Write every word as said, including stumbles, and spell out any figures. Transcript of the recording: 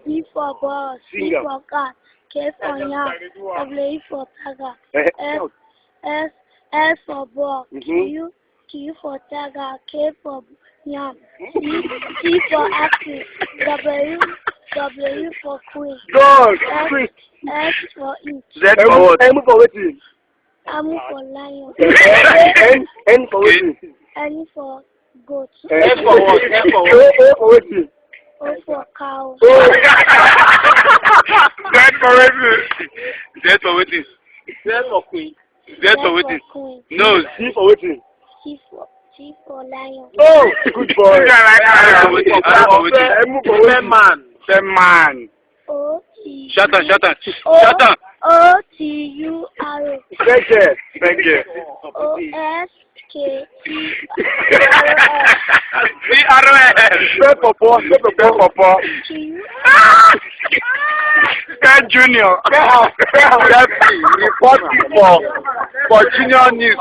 B for ball, C for cat, K for yam, W for tiger, F, S, S for ball, Q, Q for tiger, K for yam, C, C for axis, W, W for queen, God, X, X for inch. Z for what? M for wetin? M for lion. N, N for wetin? N for goat. F for what? F for what? A, A for wetin? O for cow. Z for wetin? Z for wetin? Z for queen. Z for wetin? Queen. No. T for wetin? T for, T for lion. Oh, good boy. F for wetin? F for wetin? M for wetin? F man. F man. O T. Shout out, shout out. O, shout out. O T U R O. Beg you. Beg you. O S K T R O F. T R O F. Say popo, say popo. Popo. Q. Tell Junior. Tell her, tell her. Report for, for Junior News.